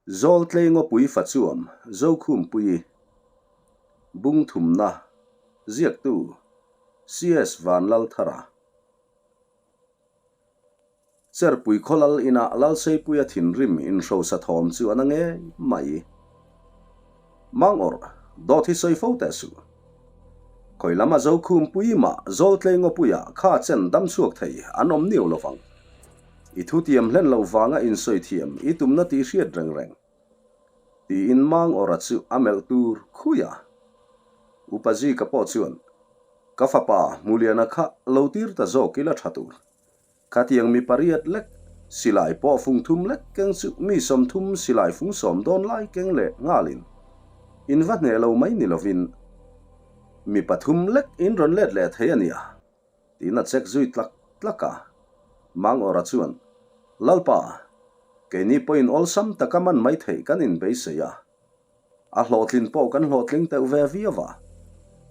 Zawltlei Ngawpui Fachuam Zokhumpuii Bung Thumna Ziaktu CS Vanlalthara Cherpui khawlal inah Lalseipuia thinrim inhrosa thawm chu a na ngei mai. Mang awrh, dawt hi sawi fo teh suh. Khawi lama Zokhumpui mah Zawltlei Ngawpuia kha chen dam chhuak thei an awm niau lovang. I thutiam hlen lo vanga insawi thiam i tumna tih hriat reng reng. Tiin Mang awrha chu a melh tur khui a. Upa Zika pawh chuan, Ka fapa Hmuliana kha lo tir ta zawk ila tha tur. Khatiang mi pariat lek, silai pawh fung thum lek keng chu mi 30 silai fung sawm dawn lai keng leh nghalin in va hneh lo mai ni lovin mi pathum lek in rawn let leh thei a nia, tiin a check zui tlak tlak a. Mangawra chuan, Lalpa, keini pawhin awlsam taka man mai theih kan inbeisei a. A hlawhtlin pawh kan hlawhtling teuh ve viau a,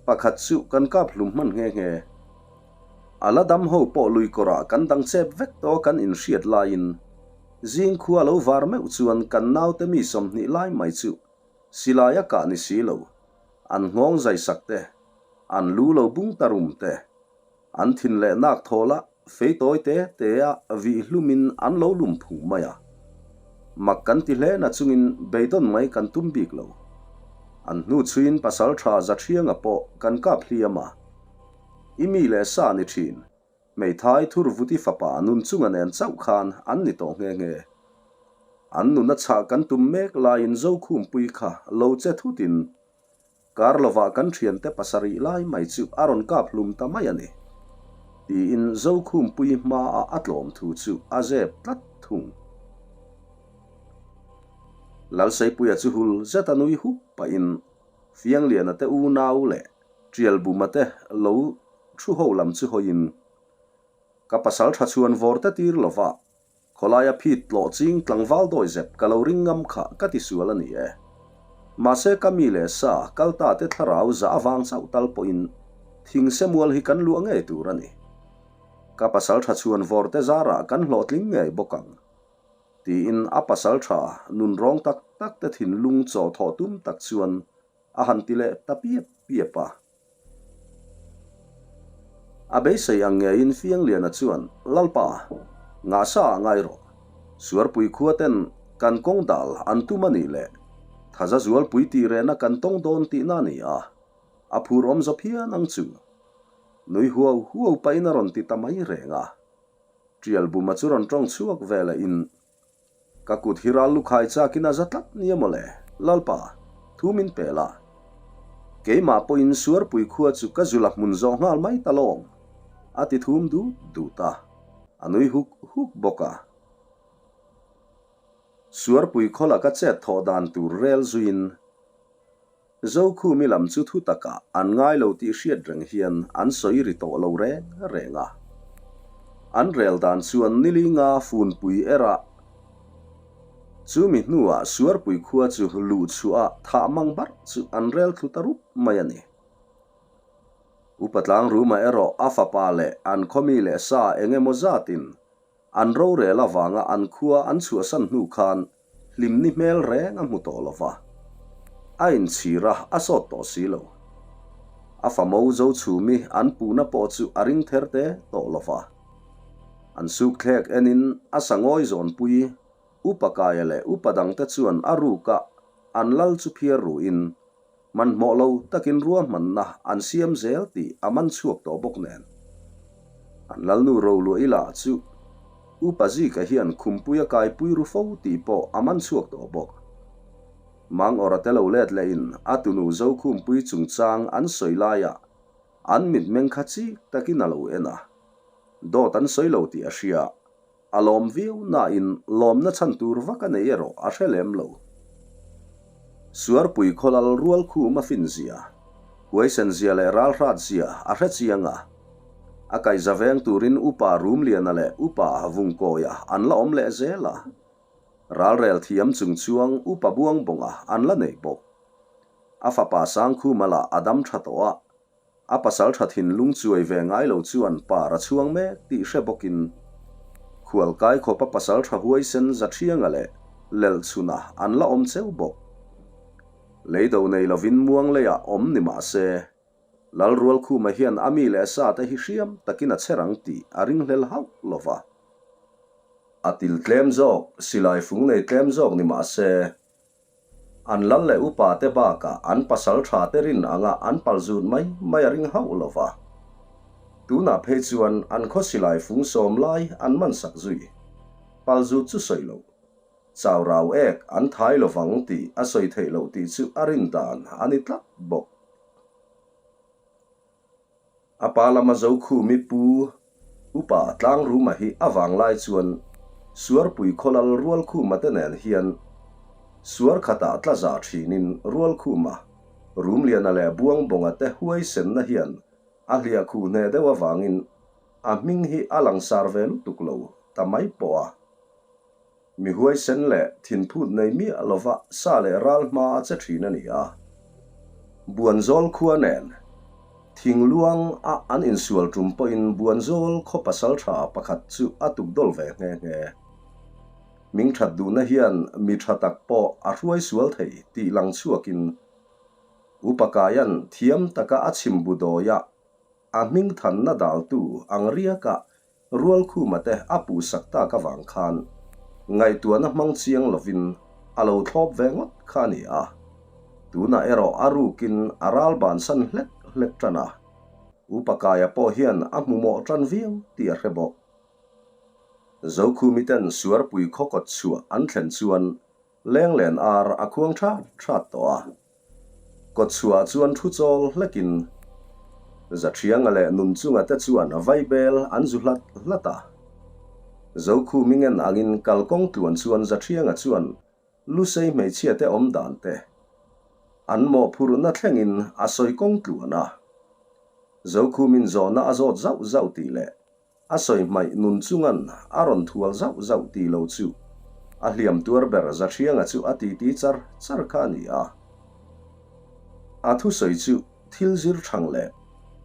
pakhat chu kan kap hlum hman nghe nghe. A la dam ho pawh lui kawrah kan dang chep vek tawh kan inhriat laiin zing khua lo var meuh chuan kan naute mi 20 lai mai chu silai a kah ni si lo, an nghawng zai sak te, an lu lo bung ta rum te, An thin leh nak thawl a, fei tawi te te a vih hlumin an lo lum phung mai a. Mak kan ti hle na chungin beidawn mai kan tum bik lo. An hnu chhuiin pasal tha Zathianga pawh kan kap hliam a. I mi leh sa ni thin, hmeithai Thurvuti fapa nun chunga nen chauh khan an ni tawh nghe nghe. An nuna chhah kan tum mek laiin Zokhumpui kha lo che thutin Kar lovah kan thiante pasarih lai mai chu a rawn kap hlum ta mai a ni, tiin Zokhumpui hmaah a tlawm thu chu a zep tlat thung. Lalseipuia chu hul zeta nui hup pahin Fiangliana te unau leh Tialbuma te lo thu ho lam chu hawiin, Ka pasal tha chhuan vawr te tir lovah Khawlaia phit tlawh ching tlangval dawi zep ka lo ring ngam kha ka ti sual a ni e. Mahse ka mi leh sa kal ta te thlarau za avang chauh tal pawhin thing se mual hi kan luah ngei tur a ni. Ka pasal tha chhuan vawr te zarah kan hlawhtling ngei bawk ang. Tiin a pasal tha nun rawng tak tak te thinlung chaw thawh tum tak chuan a han ti leh ta piap piap a. A beisei ang ngeiin Fiangliana chuan, Lalpa, ngahsa ah ngai rawh. Suarpui khua ten kan kawng dal an tum a nih leh thaza zualpui tih rehna kan tawng dawn tihna a ni a, a phur awm za phian ang chu. Nui huau huau pahin a rawn ti ta mai reng a. Tialbuma chu rawn tawng chhuak ve lehin, Ka kut hi ral lukhai chakin a za tlat nia mawle, Lalpa, thu min pe la. Keimah pawhin Suarpui khua chu ka zula hmun zawh nghal mai ta lawng, a ti thum dut dut a, a nui huk huk bawk a. Suarpui khaw laka chet thawh dan tur rel zuiin Zokhumi lam chu thu takah an ngai lo tih hriat reng hian an sawi ri tawh lo reng reng a. An rel dan chuan nilinga funpui erah chumi hnuah Suarpui khua chu luh chhuah a thah mang barh chu an rel thlu ta rup mai a ni. Upa Tlangruma erawh a fapa leh an khawmi leh sa eng emaw zatin an rorel avanga an khua an chhuahsan hnu khan Hlimni hmel reng a hmu tawh lo va, a inchhir a, a sawt tawh si lo. A famo zo chhumi an puhna pawh chu a ring ther te tawh lo va. An sukthlek enin a sangawi zawnpui Upa Kaia leh Upa dangte chuan a ruka an lal chu phiar ruin Hmanhmawh lo takin ruahmanna an siam zel tih a man chhuak tawh bawk nen. An lalnu Roluah ila chu Upa Zika hian khumpui a kaipui ru fo tih pawh a man chhuak tawh bawk. Mang awra te lo let lehin a tunu Zokhumpui chungchang an sawi laiah an mitmeng kha chik takin a lo en a. Dawt an sawi lo tih a hria. A lawm viau nain lawmna chhan tur vak a nei erawh a hre lem lo. Suarpui khawlal rual khum a fin zia, huaisen zia leh ralhrat zia a hre chiang a. A kaihza veng turin Upa Rumliana leh Upa Vungkawia an la awm leh zel a. Ralrel thiam chung chuang Upa Buangbawnga an la nei bawk. A fapa Sangkhuma lah a dam tha tawh a, A pasal tha thinlung chuai ve ngai lo chuan par a chhuang mek tih hre bawkin khualkai khawpa pasal tha huaisen Zathianga leh Lelchhuna an la awm cheu bawk. Leido nei lovin muang leiah awm ni mah se, Lalrualkhuma hian a mi leh sa te hi hriam takin a che rang tih a ringhlel hauh lo va. A til tlem zawk, silai fung nei tlem zawk ni mah se, An lal leh upa te bakah an pasal tha te rin anga an pal zut mai mai a ring hauh lo va. Tunah phei chuan an khaw silai fung sawm lai an man sak zui. Pal zut chu sawi lo. Chau rau ek an thai lo vang tih a sawi theih loh tih chu a rin dan a ni tlat bawk. A pa lama Zokhumi pu Upa Tlangruma hi a vanglai chuan Suarpui khawlal Rualkhuma te nen hian suar khatah tla za thinin Rualkhuma, Rumliana leh Buangbawnga te huaisenna hian a hliah khuh hneh deuh avangin a hming hi a langsar ve lutuk lo ta mai pawh a. Mi huaisen leh thinphut nei miah lova sa leh ral hma a che thin a ni a. Buanzawl khua nen thingluang a an insual tum pawhin Buanzawl khaw pasal tha pakhat chu a tuk dawl ve nghe nghe. Hming that duhna hian mi tha tak pawh a hruai sual thei tih lang chhuakin Upa Kaia'n thiam taka a chhim bu dawia a hming thanna daltu ang riaka Rualkhuma te a puhsak tak avang khan ngaihtuahna hmang chiang lovin a lo thlawp ve ngawt kha a ni a. Tunah erawh a rukin a ral bansan hlek hlek tan a, Upa Kaia pawh hian a hmu mawh tan viau tih a hre bawk. Zokhumi ten Suarpui khaw kawt chhuah an thlen chuan Lenglen ar a khuang that that tawh a. Kawtchhuah chuan thu chawl hlekin Zathianga leh Nunchunga te chuan vaibel an zu hlat hlat a. Zokhumi ngen angin kalkawng tluan chuan Zathianga chuan Lusei hmeichhia te awm dan te an mawhphurhna thlengin a sawi kawng tluan a. Zokhumin zawhna a zawt zauh zauh tih leh A sawi hmaih nun chungan a rawn thual zauh zauh ti lo chu a hliam tuar ber Zahrianga chu a titi char char kha a ni a. A thusawi chu thil zir thang leh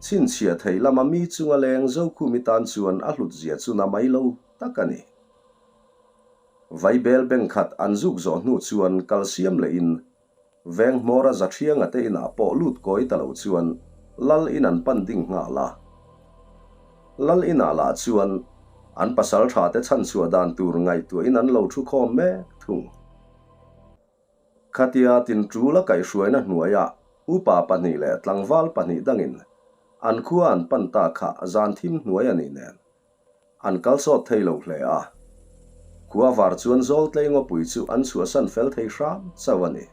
chhinchhiah thei lama mi chunga leng Zokhumi tan chuan a hlut zia chu na mai lo tak a ni. Vaibel beng khat an zuk zawh hnu chuan kal siam lehin Veng hmawra Zathianga te inah pawh lut kawi ta lo chuan Lal in an pan ding nghal a. Lal inah lah chuan an pasal tha te chhanchhuah dan tur ngaihtuahin an lo thu khawm mek thung. Khatia Tintul a kaihhruaina hnuaiah upa pahnih leh tlangval pahnih dangin an khua an pan ta kha zan thim hnuai a ni nen An kal sawt thei lo hle a. Khua var chuan Zawltlei ngawpui chu an chhuahsan fel thei hram chauh a ni.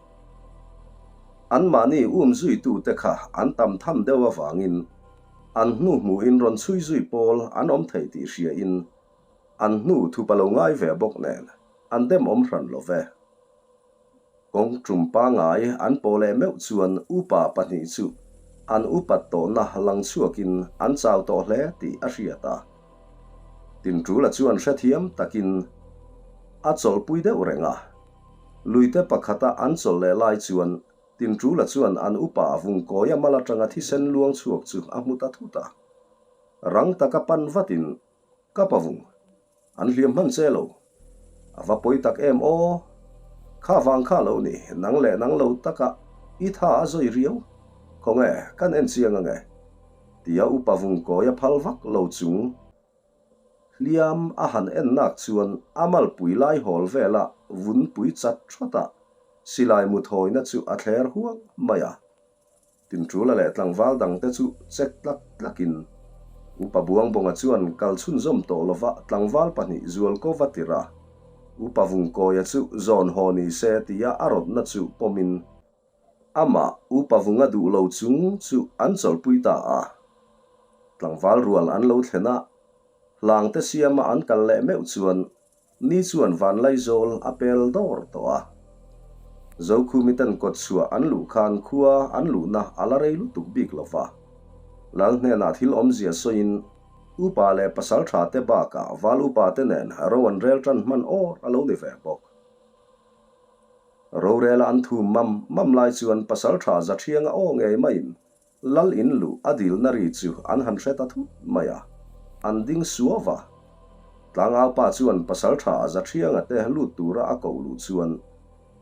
Anmahni um zuitute kha an tam tham deuh avangin an hnu hmuhin rawn chhui zui pawl an awm thei tih hriain an hnu thup a lo ngai ve bawk nen an dem awm hran lo ve. Kawng tum pangai an pawh leh meuh chuan upa pahnih chu an upat tawhna lang chhuakin an chau tawh hle tih a hriat a. Tinṭula chuan hrethiam takin a chawlhpui deuh reng a. Luite pakhata an chawlh leh lai chuan Tinṭula chuan an upa vungkawia mal aṭanga thisen luang chhuak chu a hmu ta thut a. Rang taka pan vatin Ka pavung, an hliam hman che lo. A va pawi tak em aw. Kha vang kha lo ni, nang leh nang lo taka i tha a zawi riau. Khawnge, kan en chiang ange. Tia upa vung kawi a phal vak lo chung. Hliam a han en nak chuan a malpui lai hawl vela vun pui chat thawt a, silai mu thawina chu a thler huang mai a. Tinṭula leh tlangval dangte chu chek tlak tlakin Upa Buangbawnga chuan kal chhunzawm tawh lova tlangval pahnih zual ko va tirh a, Upa Vungkawia chu zawn haw ni se tia a rawtna chu pawmin amah Upa Vunga duh lo chung chu an chawlhpui ta a. Tlangval rual an lo thlen a, hlangte siama an kal leh meuh chuan Ni chuan Vanlaizawl a pel dawr tawh a. Zokhumi ten kawtchhuah an luh khan khua an luhna a la rei lutuk bik lo va. Lal hnenah thil awmzia sawiin upa leh pasal tha te bakah val upa te nen ro an rel tan hman awr a lo ni ve bawk. Rorela an thum mam mam lai chuan pasal tha Zathianga aw ngei maiin Lal in luh a dilna ri chu an han hre ta thut mai a, an ding suau va. Tlangaupa chuan pasalṭha Zaṭhianga te lut tura a koh luh chuan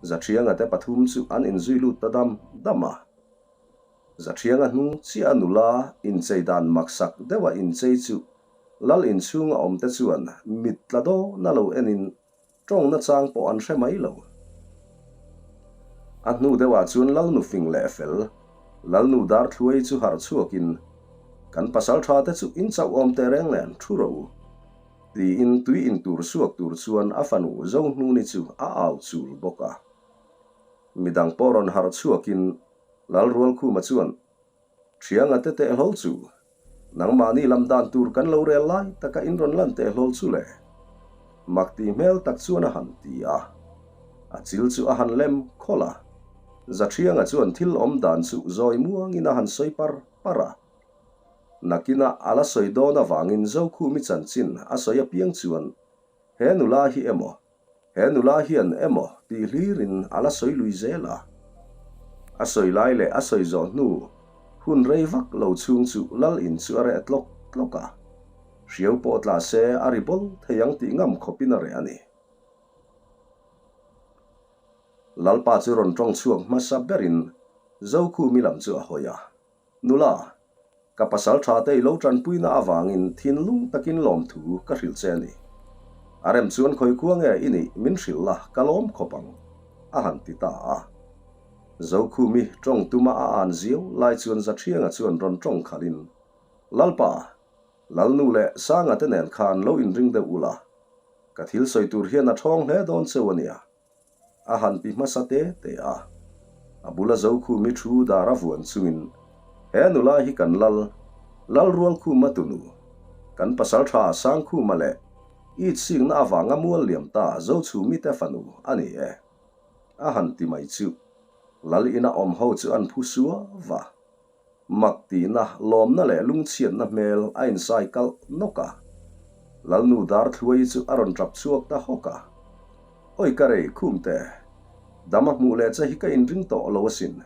Zaṭhianga te pathum chu an inzui lut ta dam dam a. Zaṭhianga hnung chiah a nula inchei dan maksak deuha inchei chu lal inchhunga awmte chuan mit tla dawna lo enin Tawngna chang pawh an hre mai lo. A hnu deuhah chuan Lalnu fing leh fel, Lalnu Darthluai chu harh chhuakin, Kan pasal tha te chu in chauh awm teh reng nen, thu ro u. Tiin tui in tur suak tur chuan a fanu Zohnuni chu a au chul bawk a. Midang pawh rawn harh chhuakin Lalrualkhuma chuan, Thianga te teh hlawl chu, nangmahni lam dan tur kan lo rel lai taka in rawn lan teh hlawl chu le? Mak tih hmel tak chuan a han ti a. A chil chu a han lem khawlh a. Zathianga chuan thil awm dan chu zawi muangin a han sawi par par a. Nakinah a la sawi dawn avangin Zokhumi chanchin a sawi apiang chuan he nula hi emaw He nula hian emaw tih hlirin a la sawi lui zel a. A sawi lai leh a sawi zawh hnu hun rei vak lo chhung chu lal in chu a reh tlawk tlawk a. Hriau pawh tla se a ri bawl thei ang tih ngam khawpin a reh a ni. Lalpa chu rawn tawng chhuak hmasa berin Zokhumi lam chu a hawi a. Nula, ka pasal tha te i lo tanpuina avangin thinlung takin lawmthu ka hrilh che a ni. A rem chuan khawi khua nge i nih min hrilh la ka lawm khawp ang, a han ti ta a. Zokhumi tawng tuma a an ziau lai chuan Zathianga chuan rawn tawng khalhin, Lalpa, Lalnu leh Sanga te nen khan lo inring deuh ula, ka thil sawi tur hian a thawng hle dawn cheu a nia. A han ti hmasa te te a. A bula Zokhumi thu dar a vuan chungin, He nula hi kan lal, Lalrualkhuma tunu, kan pasaltha Sangkhuma leh it singna avanga mual liam ta Zochhumi te fanu a ni e. A han ti mai chu. Lal ina awm ho chu an phu suau a. Mak tihna, lawmna leh lungchhiatna hmel a insai kalh nawk a. Lalnu Darthluai chu a rawn tap chhuak ta hawk a. Awi ka rei khum te, dam a hmuh leh che hi ka inring tawh lo asin.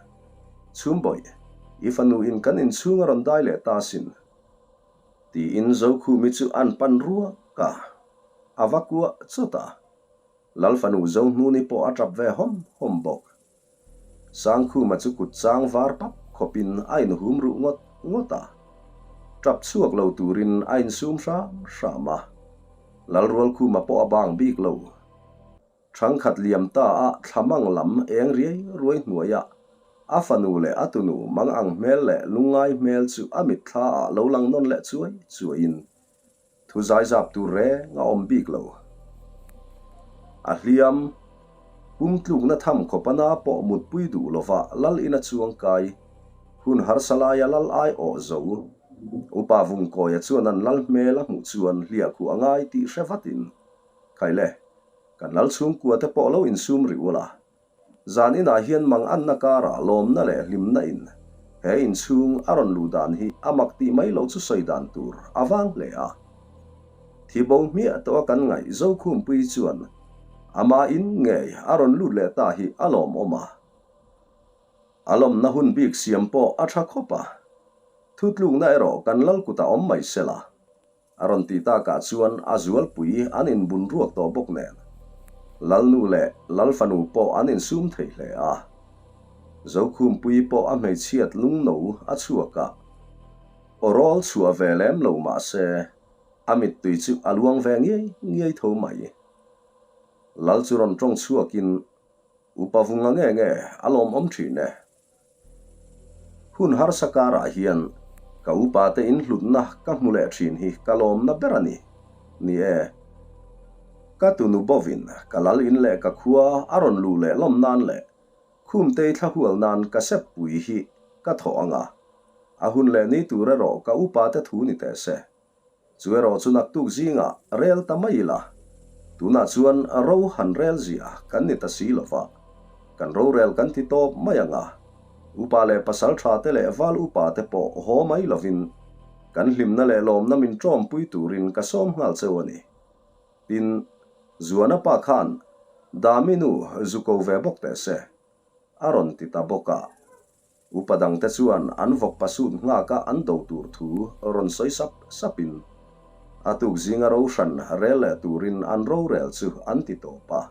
Chhumbawih, i fanu in kan inchhung a rawn dai leh ta asin. Tiin Zokhumi chu an pan ruak a, a va kuah chawt a. Lalfanu Zohnuni pawh a tap ve hawm hawm bawk. Sangkhuma chu kut chang var pap khawpin a inhum ruh ngawt ngawt a. Tap chhuak lo turin a insum hram hram a. Lalrualkhuma pawh a bang bik lo. Thangkhat liam ta a thlamang lam eng riai ruai hnuaiah a fanu leh a tunu mang ang hmel leh lungngai hmel chu a mitthla ah lo lang nawn leh chuai chuaiin Thu zaizap tur reng a awm bik lo. A hliam, pum tlukna tham khawpana pawh mutpui duh lova lal ina chuang kai, hun harsa laia lal ai awh zo. Upa Vungkawia chuan an lal hmel a hmuh chuan hliahkhuh a ngai tih hre vatin, Khaile, kan lal chhungkua te pawh lo insum rih ula, Zan inah hian manganna karah lawmna leh hlimna in he inchhung a rawn luh dan hi a mak tih mai loh chu sawi dan tur a vang hle a. Thi bo hmiah tawh a kan ngaih Zokhumpui chuan ama in ngei a rawn lut leh ta hi a lawmawm a. A lawmna hun bik siam pawh a tha khawp a. Thutlukna erawh kan lal kutah awm mai sela. A rawn tih takah chuan a zualpui an inbun ruak tawh bawk nen, Lalnu leh Lalfanu pawh an insum thei hle a. Zokhumpui pawh a hmeichhiat lungno a chhuak a, aw rawl chhuah ve lem lo mah se, a mittui chu a luang ve ngiai ngiai tho mai. Lal chu rawn tawng chhuakin, Upa vunga nge nge a lawmawm thin e. Hun harsa karah hian ka upa te in hlutna ka hmu leh thin hi ka lawmna ber a ni. Ni e, ka tunu bovin ka lal in leh ka khua a rawn luh leh lawm nan leh khumtei thla hual nan ka sep pui hi ka thawh ang a, a hun leh ni tur erawh ka upa te thu ni teh se. Chu erawh chu naktuk zingah rel ta mai ila, tunah chuan ro han rel zia kan ni ta si lo va, kan rorel kan ti tawp mai ang a, upa leh pasal tha te leh val upa te pawh haw mai lovin kan hlimna leh lawmna min tawmpui turin ka sawm nghal cheu a ni. Tin, Zuana pa khan Dami nu zu ko ve bawk teh se, a rawn ti ta bawk a. Upa dangte chuan an vawk pasut nghaka an do tur thu rawn sawi sap sapin. A tuk zinga ro hran rel leh turin an rorel chu an ti tawp a.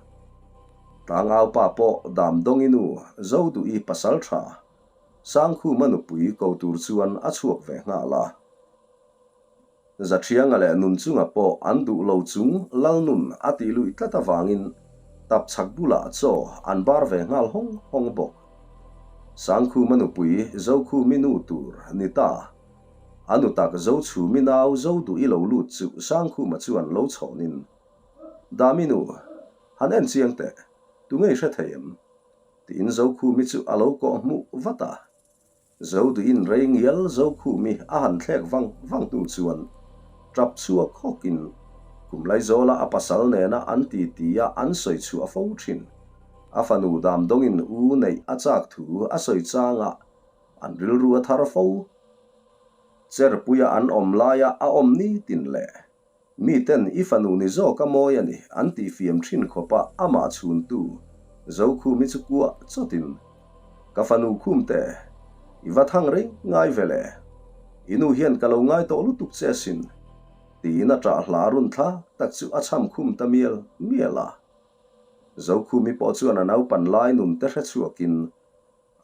Tlangaupa pawh Damdawngi nu Zoduhi pasal tha Sangkhuma nupui ko tur chuan a chhuak ve nghal a. Zathianga leh Nunchunga pawh an duh lo chung Lalnun a tih luih tlat avangin tapchhak bulah chaw an bar ve nghal hawng hawng bawk. Sangkhuma nupui Zokhumi nu tur ni ta. A nu tak Zochhumi nau Zoduhi lo lut chu Sangkhuma chuan lo chhawnin, Dami nu, han en chiang teh, tunge i hre thei em? Tiin Zokhumi chu a lo kawh hmuh vat a. Zoduhin rei ngial Zokhumi a han thlek vang vang hnu chuan tap chhuak hawkin kum Laizawla a pasal nena an titi a an sawi chhuah fo thin. A fanu Damdawngin u neih a chak thu a sawi changa an rilru a thar fo. Cherpuia an awm laia a awm nitin leh Miten i fanu ni zawk a mawi a ni an tih fiam thin khawp a amah chhuntu Zokhumi chu kuah chawtin, Ka fanu Khumte, i va thang reng ngai ve le, i nu hian ka lo ngai tawh lutuk che asin, tiin a ṭah hla run thla tak chu a chham khum ta mial mial a. Zokhumi pawh chuan a naupan lai nun te hre chhuakin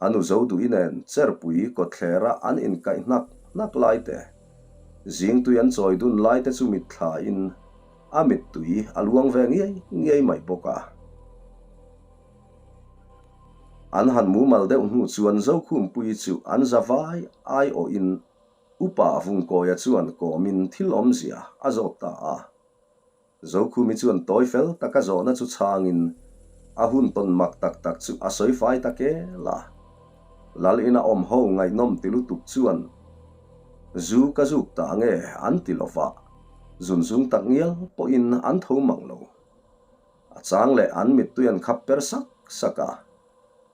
A nu zo duh inen cherpui kawtthlera an inkaih hnak hnak lai te, zingtui an chawi dun lai te chu mitthla in a mittui a luang ve ngiai ngiai mai bawk a. An han mumal deuh hnu chuan Zokhumpuii chu an za vai aiawh in Upa Vungkawia chuan kawmin thil awmzia a zawt ta a. Zokhumi chuan tawi fel taka zawhna chu chhangin a hun tawn mak tak tak chu a sawi fai ta kel a. Lal ina awm ho ngaihnawm ti lutuk chuan zu ka zuk ta nge an ti lo va, zun zung tak ngial pawhin an tho mang lo. A chang leh an mittui an khap per sak sak a,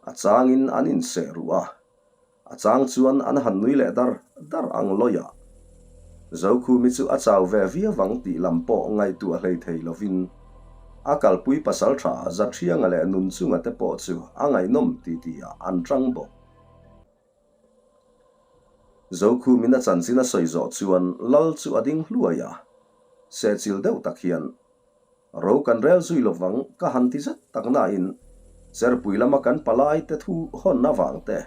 a changin an inseh ruh a. A chang chuan an han nui leh dar dar ang lawi a. Zokhumi chu a chau ve viau ang tih lam pawh ngaihtuah hlei thei lovin a kalpui pasaltha Zathianga leh Nunchunga te pawh chu a ngaihnawm ti tihah an tang bawk. Zokhumin a chanchin a sawi zawh chuan Lal chu a ding hluai a, sehchilh deuh tak hian Ro kan rel zui lovang ka han ti zet tak nain Cherpui lama kan palai te thu hawn avang te,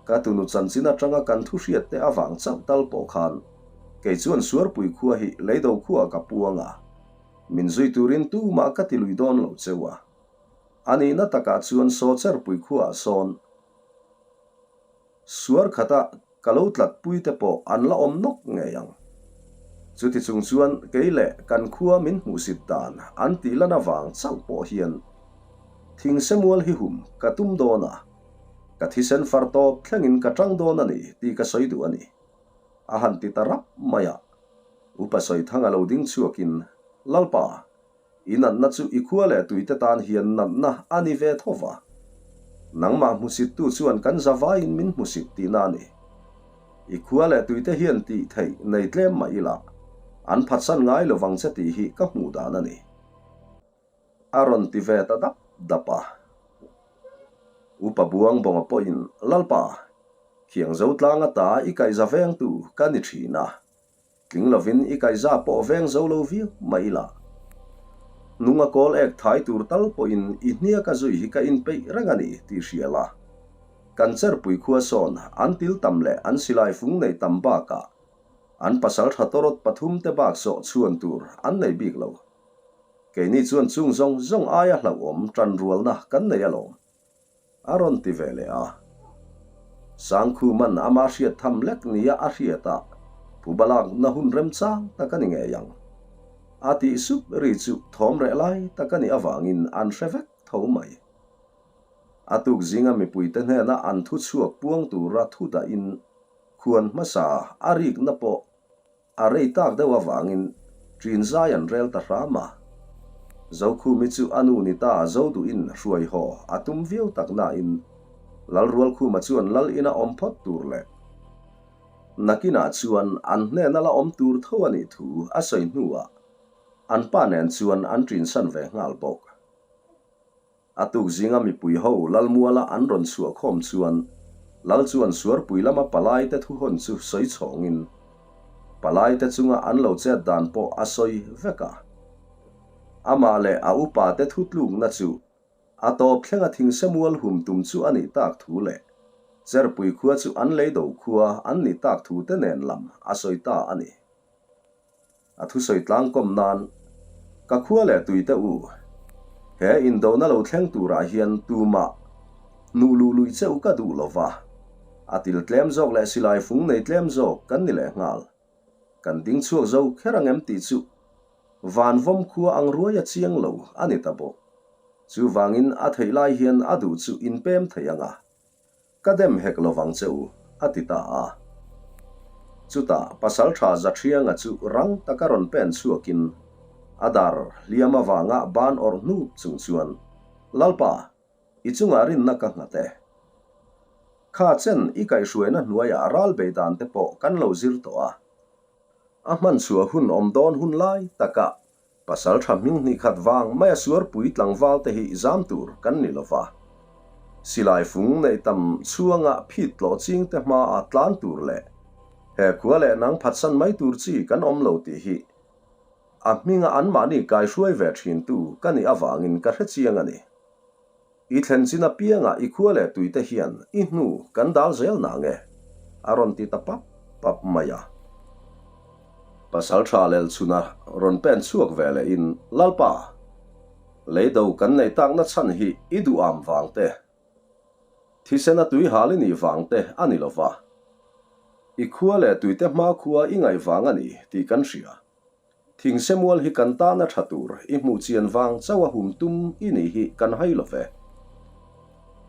ka tunu chanchin atanga kan thu hriat te avang chauh tal pawh khan kei chuan Suarpui khua hi Leido khuaah ka puang a, min zui turin tumah ka ti lui dawn lo cheu a. A nihna takah chuan saw Cherpui khuaah sawn Suar khata ka lo tlatpui te pawh an la awm nawk ngei ang. Chuti chung chuan kei leh kan khua min hmuhsit dan an tih lan avang chauh pawh hian thingsemual hi hum ka tum dawn a, ka thisen far tawp thlengin ka tang dawn a ni tih ka sawi duh a ni, a han ti ta rap mai a. Upa Sawithanga lo ding chhuakin, Lalpa, I natna chu i khua leh tuite tan hian natna a ni ve tho va. Nangmah hmusittu chuan kan zavaiin min hmusit tihna a ni. I khua leh tuite hian tih theih nei tlem mah ila, an phatsan ngai lo vang che tih hi ka hmuh dan a ni. A rawn ti ve ta dap dap a. Upa Buang Bawnga pawhin, Lalpa, khiang zo tlang ata i kaihza vengtu ka ni thin a. Tling lovin i kaihza pawh veng zo lo viau mah ila. Nunga kawl ek thai tur tal pawhin i hniaka zui hi ka inpeih reng a ni tih hria la. Kan cherpui khua sawn an til tam leh an silai fung nei tam bakah an pasal tha tawrawt pathum te bak sawh chhuan tur an nei bik lo. Keini chuan chung zawng zawng aia hlauhawm tanrualna kan nei alawm. A rawn ti ve leh a. Sangkhuman ama hriat tham lek nia a hriat a, phuba lakna hun remchang tak a ni ngei ang. A tih sup ri chu thawm reh lai tak a nih avangin an hre vek tho mai. A tuk zinga mipuite hnena an thu chhuak puang tura thu dahin khuan hmasa a rikna pawh A rei tak deuh avangin ṭin zai an rel ta hram a. Zokhumi chu a nu ni ta Zoduhin hruai haw a tum viau tak nain Lalrualkhuma chuan lal ina awm phawt tur leh nakinah chuan an hnena la awm tur tho a nih thu a sawi hnuah an pa nen chuan an ṭinsan ve nghal bawk. A tuk zinga mipui ho Lalmuala an rawn chhuah khawm chuan Lal chuan Suarpui lama palaite thuhawn chu sawi chhawngin. Palaite chunga an lo chet dan pawh a sawi vek a. Amah leh a upate thutlukna chu a tawp thlenga thingsemual hum tum chu a nih tak thu leh Cherpui khua chu an leido khua an nih tak thu te nen lam a sawi ta a ni. A thusawi tlangkawm nan, Ka khua leh tui te u, he indona lo thleng turah hian tumah hnuh luh luih che u ka duh lo va, a til tlem zawk leh silai fung nei tlem zawk kan ni leh nghal. Kan ding chhuak zo kher ang em tih chu van vawm khua ang ruai a chiang lo a ni ta bawk. Chuvangin a theih lai hian a duh chu inpem thei ang a. Ka dem hek lo vang che u, a ti ta a. Chutah Pasalṭha Zaṭhianga chu rang taka rawn pen chhuakin a dar hliam avanga ban awrh hnup chung chuan, Lalpa, i chungah rinna ka nghat e. Kha chen i kaihhruaina hnuaiah ral bei dan te pawh kan lo zir tawh a. A hman chhuah hun awm dawn hun lai takah Pasal tha hming hnih khat vang maia suarpui tlangval te hi zam tur kan ni lova. Silai fung neih tam chhuanga phit tlawh ching te hmaa tlan tur leh he khua leh nang phatsan mai tur chi kan awm lo tih hi a hminga anmahni kaihruai ve thintu ka nih avangin ka hre chiang a ni. I thlen chin apiangah i khua leh tuite hian i hnu kan dal zel na nge? a rawn ti ta pap pap mai a. Pasalṭha Lelchhuna rawn pen chhuak ve lehin, Lalpa, leido kan nei takna chhan hi i duham vang te, thisena tui hal i nih vang te a ni lova, i khua leh tuite hmakhua i ngaih vang a ni tih kan hria. Thingsemual hi kan tana tha tur i hmuh chian vang chauh a hum tum i nih hi kan hai lo ve.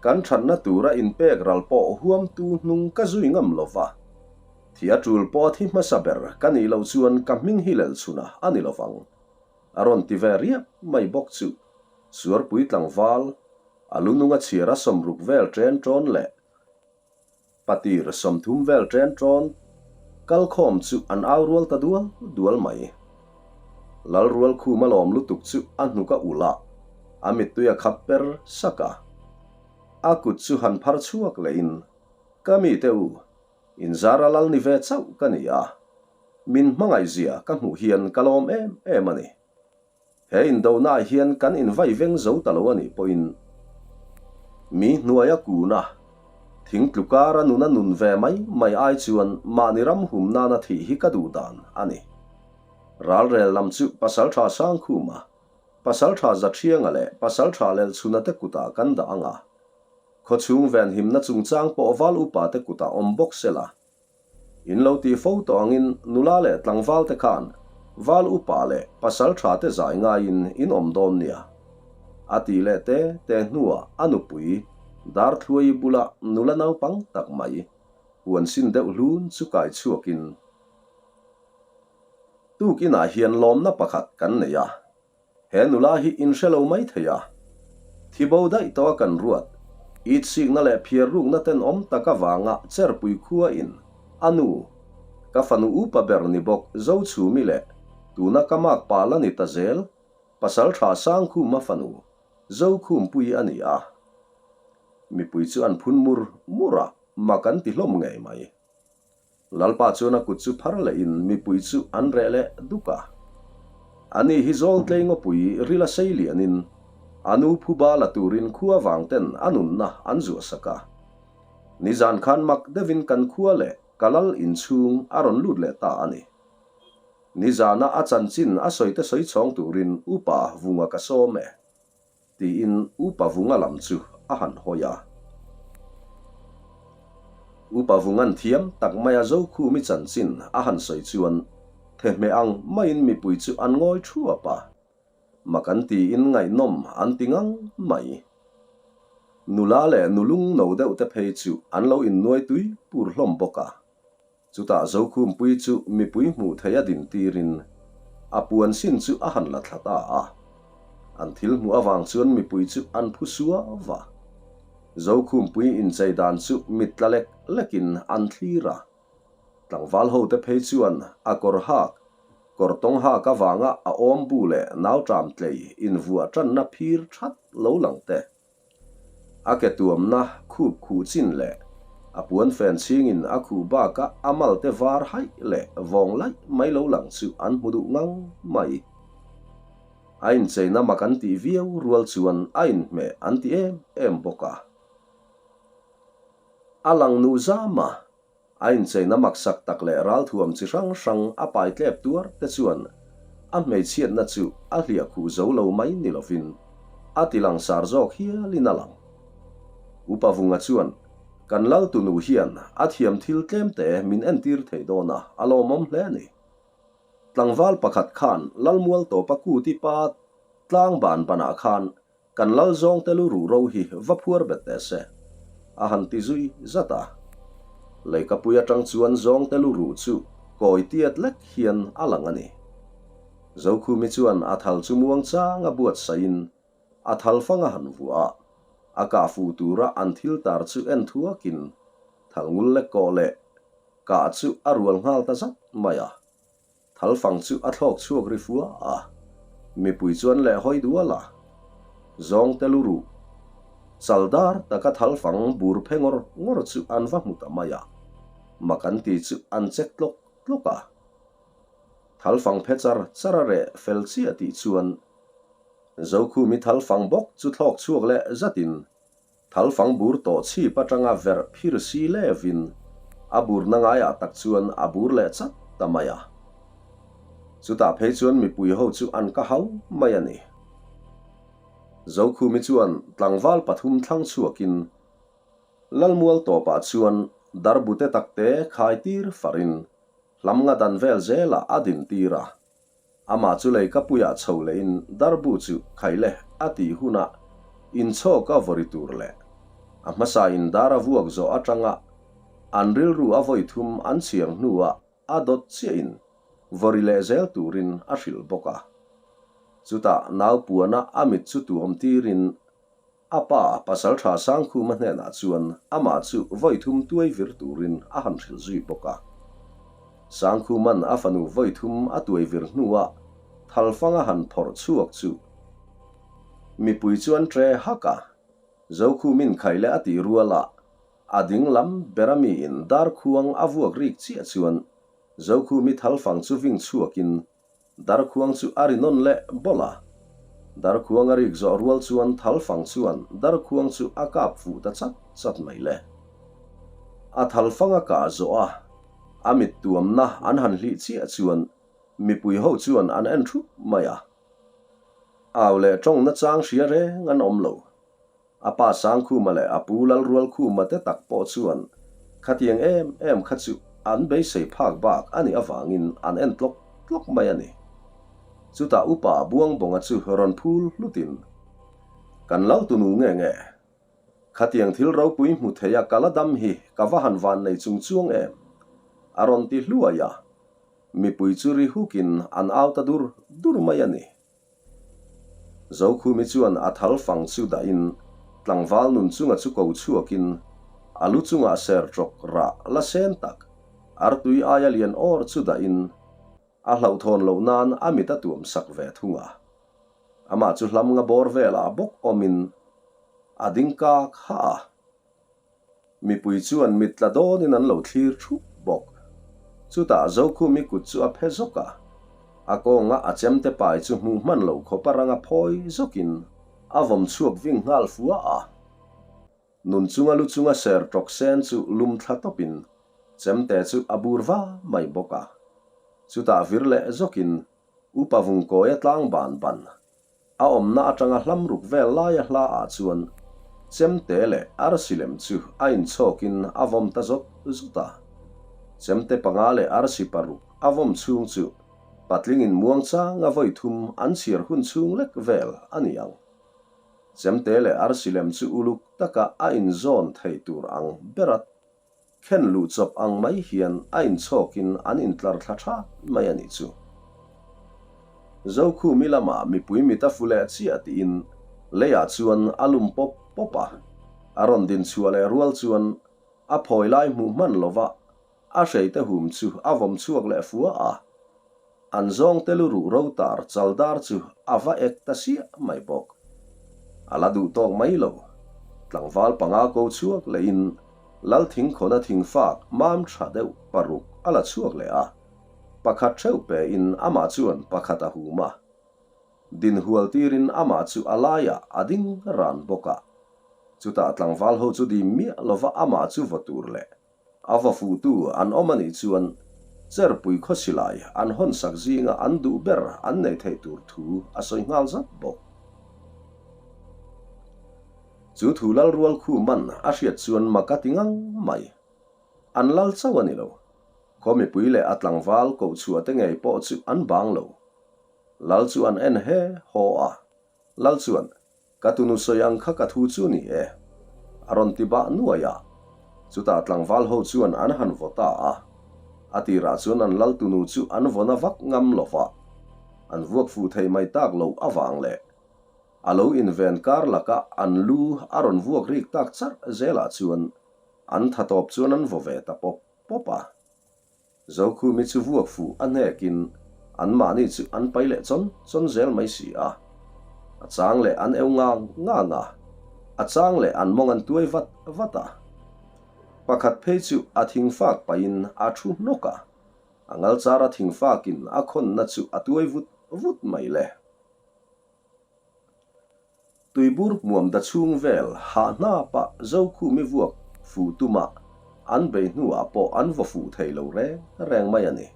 Kan thatna tura inpek ral pawh huamtu hnung ka zui ngam lo va. Thi a tul pawh a thi hmasa ber ka nih loh chuan ka hming hi lelchhuna a ni lovang. A rawn ti ve riap mai bawk chu Suarpui tlangval, a lununga chhiar a sawmruk vel ṭen ṭawn leh Patir 30 vel ṭen ṭawn kalkhawm chu an au rual ta dual dual mai. Lalrual khum a lawm lutuk chu a hnuk a ulh a, a mittui a khap per sak a. A kut chu han phar chhuak lehin, Ka mite u, inzara lal ni ve chauh ka ni a, min hmangaihzia ka hmuh hian ka lawm em em a ni. He indonaah hian kan invai veng zo ta lo a nih pawhin mi hnuaia kuna thing tlukara nuna nun ve mai mai ai chuan mahni ram hum nana thih hi ka duh dan a ni. Ralrel lam chu Pasaltha Sangkhuma, Pasaltha Zaṭhianga leh Pasaltha Lelchhuna te kutah kan dah ang a, khawchhung venhimna chungchang pawh val upa te kutah awm bawk sela, In lo tih fo tawh angin nula leh tlangval te khan val upa leh pasal tha te zai ngaiin in awm dawn nia. A tih leh te te hnuah a nupui Darthluaii bula nula naupang tak mai huan sin deuh hlun chu kai chhuakin tukinah hian lawmna pakhat kan nei a. He nula hi in hre lo mai thei a. Thi bo daih tawh a kan ruat. Itsikna leh phiar rukna tenawm tak avanga Cherpui khua in a nu, ka fanu upa ber ni bawk Zochhumi leh tuna ka mak pa la ni ta zel, Pasaltha Sangkhuma fanu Zokhumpui a ni a. Mipui chu an phun mur mur a, mak an ti hlawm ngei mai. Lalpa chuan a kut chu phar lehin mipui chu an reh leh duk a. Ani hi Zawltlei ngawpui rila sei lianin a nu phuba la turin khua vang ten a nunna an zuahsak a. Nizan khan mak deuhin kan khua leh ka lal inchhung a rawn lut leh ta a ni. Nizana a chanchin a sawite sawi chhawng turin upa vunga ka sawm e. Tiin Upa Vunga lam chu a han hawi a. Upa Vunga'n thiam tak maia Zokhumi chanchin a han sawi chuan thehmeh ang maiin mipui chu an ngawi thuap a. Mak an tiin ngaihnawm an ti ngang mai. Nula leh nulung no deuh te phei chu an lo innuai tui pur hlawm bawk a. Chutah Zokhumpui chu mipui hmuh theih a din tirin a puan sin chu a han la thla ta a. An thil hmuh avang chuan mipui chu an phu suau a. Zokhumpui inchei dan chu mit tla lek lekin an thlir a. Tlangval hote phei chuan a kawr hak, kawr tawng hak avanga a awm bu leh nauṭam tlei invuah ṭanna phir ṭhat lo lang te. A ke tuamna khup khuh chin leh A puan fen chhingin a khuh bakah a malte var haih leh vawng laih mai lo lang chu an hmu duh ngang mai. A incheina mak an tih viau rual chuan a inhmeh an ti em em bawk a. A lang nu zam a, a incheina maksak tak leh ralthuam chi hrang hrang a pai tlep tuar te chuan a hmeichhiatna chu a hliah khuh zo lo mai ni lovin a ti langsar zawk hialin a lang. Upa Vunga chuan, Kan Laltunu hian a thiam thil tlemte min entir thei dawn a, a lawmawm hle a ni. Tlangval pakhat khan Lalmual tawpa kuti pa tlang ban banah khan Kan lal zawng te lu ruh ro hi va phuar bet teh se, a han ti zui zat a. Leikapui atang chuan zawng te lu ruh chu kawi tiat lek hian a lang a ni. Zokhumi chuan a thal chu muang chang a buatsaihin a thal fang a han vuah a, a kah fuh tura an thil tar chu en thuakin thal ngul lek kawh leh kah chu a rual nghal ta zat mai a. Thalfang chu a thlawk chhuak ri fua a, mipui chuan leh hawi dual a. Zawngte lu ruh chal dar taka thalfang bur phe ngawr ngawr chu an va hmu ta mai a, mak an ti chu an chek tlawk tlawk a. Thalfang phe char char a reh fel chiah tih chuan Zokhumi thalfang bawk chu thlawk chhuak leh zatin Thalfang bur tawh chhip atanga verh phir si levin a burna ngaiah tak chuan a bur leh chat ta mai a. Chutah phei chuan mipui ho chu an ka hau mai a ni. Zokhumi chuan tlangval pathum thlang chhuakin Lalmual tawpah chuan darbute takte khai tir farin hlam nga dan vel zelah a din tir a. Amah chu leikapuiah chho lehin darbu chu khai le a tih hunah inchhawk a vawri tur leh a hmasa in dar a vuak zawh atanga an rilru a vawi thum an chhiar hnuah a dawt chiahin vawri leh zel turin a hrilh bawk a. Chutah naupuana a mit chu tuam tirin A pa, Pasalṭha Sangkhuma hnenah chuan amah chu vawi thum tuai vir turin a han hrilh zui bawk a. Sangkhuma'n a fanu vawi thum a tuai vir hnuah thalfang a han phawrh chhuak chu mipui chuan ṭe hak a, Zokhumin khaile a tih rualah a ding lam bera miin darkhuang a vuak rik chiah chuan Zokhumi thalfang chu ving chhuakin Darkhuang chu a ri nawn leh bawlh a. Darkhuang a rik zawh rual chuan thalfang chuan darkhuang chu a kap fuh ta chat chat mai le. A thalfang a kah zawh a, a mit tuamna an han hlih chiah chuan mipui ho chuan an en thup mai a. Au leh tawngna chang hria reng an awm lo. A pa Sangkhuma leh a pu Lalrualkhuma te tak pawh chuan khatiang em em kha chu an beisei phak bak a nih avangin an en tlawk tlawk mai a ni. Chutah upa Buangbawnga chu rawn phul hlutin, Kan Laltunu nge nge? Khatiang thil ropui hmu theia ka la dam hi ka va han van nei chung chuang em? a rawn ti hluai a. Mipui chu ri hukin an au ta dur dur mai a ni. Zokhumi chuan a thal fang chu dahin tlangval nun chunga chu ko chhuakin a lu chungah ser tawk rah la sen tak artui aia lian awr chu dahin a hlauhthawn loh nan a mit a tuam sak ve thung a. Amah chu hlam nga bawr velah bawk awmin a ding kak hah a. Mipui chuan mit tla dawnin an lo thlir thup bawk. Chutah Zokhumi kut chu a phe zawk a, a kawnga a chemte pai chu hmuh hman lo khawpa ranga phawi zawkin a vawm chhuak ving nghal fua a. Nun chunga lu chunga ser tawk sen chu lum thla tawpin chemte chu a bur va mai bawk a. Chutah vir leh zawkin Upa Vungkawia tlang ban ban A awmna atanga hlam ruk vel laia hla ah chuan chemte leh arsi lem chu a inchhawkin a vawm ta zawt zawt a. Chemte panga leh arsi paruk a vawm chhung chu patlingin muangchanga vawi thum an chhiar hun chhung lek vel a ni ang. Chemte leh arsi lem chu uluk taka a inzawn thei tur ang bera Khen luh chawp ang mai hian a inchhawkin an intlar thla that mai a nih chu. Zokhumi lamah mipui mit a fu leh chiah tiin leiah chuan a lum pawp pawp a, a rawn din chhuah leh rual chuan a phawi lai hmuh hman lova a hreite hum chu a vawm chhuak leh fua a. An zawngte lu ruh ro tar chal dar chu a va ek ta siah mai bawk. A la duh tawk mai lo. Tlangval panga ko chhuak lehin. Lal thingkhawna thingfak mam tha deuh paruk a la chhuak leh a, pakhat theuh pe in amah chuan pakhat a hum a. Din hual tirin amah chu a laiah a ding ran bawk a. Chutah tlangval ho chu dim miah lova amah chu vaw tur leh a vaw fuhtu an awm a nih chuan Cherpui khaw silai an hawn sak zinga an duh ber an nei theih tur thu a sawi nghal zat bawk. Chu thu lal rual khu man a hriat chuan mak a ti ngang mai. An lal chauh a ni lo. Khaw mipui leh a tlangval koh chhuah te ngei pawh chu an bang lo. Lal chu an en he haw a. Lal chuan, Ka tunu sawi ang kha ka thu chu ni e. A rawn ti bah nuai a. Chutah tlangval ho chuan an han vaw ta a. A tirah chuan an lal tunu chu an vaw na vak ngam lo va. An vuak fuh thei mai tak loh avang leh a lo inven kar laka an lu a rawn vuak rik tak charh zelah chuan an tha tawp chuan an vaw ve ta pawp pawp a. Zokhumi chu vuak fuh a hnekin anmahni chu an pai leh chawn chawn zel mai si a. A chang leh an eu ngang ngang a, a chang leh an mawng an tuai vat vat a. Pakhat phei chu a thingfak pahin a thu hnawk a, a ngalchara thingfakin a khawnna chu a tuai vut vut mai le. Tuibur hmuam da chhung vel hah hnapa Zokhumi vuak fuh tuma an bei hnuah pawh an vaw fuh thei lo reng reng mai a ni.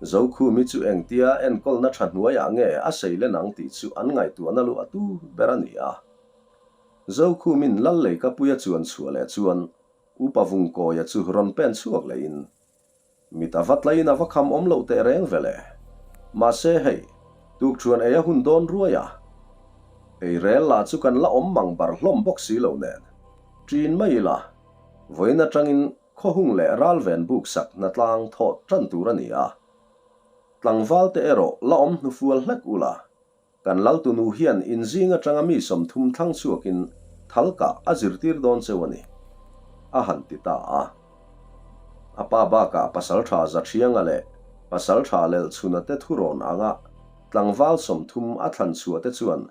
Zokhumi chu engtia enkawlna tha hnuaiah nge a sei len ang tih chu an ngaihtuahna luh a tu ber a ni a. Zokhumin Lal Leikapuia chuan chhuah leh chuan Upa Vungkawia chu rawn pen chhuak lehin Mit a va tlaiin a va kham awm loh teh reng ve le. Mahse hei, tukṭhuan ei a hun dawn ruai a. Ei rel lah chu kan la awm mang bar hlawm bawk si lo nen. Ṭin mai ila, vawiin aṭangin khawhung leh ralven buk sak hnatlang thawh ṭan tur a ni a. Tlangval te erawh la awm hnufual hlek ula, Kan Laltunu hian inzing atanga mi 30 thlang chhuakin thalkah a zirtir dawn cheu a ni, a han ti ta a. A pa bakah Pasaltha Zathianga leh Pasaltha Lelchhuna te thurawn anga tlangval 30 a thlan chhuah te chuan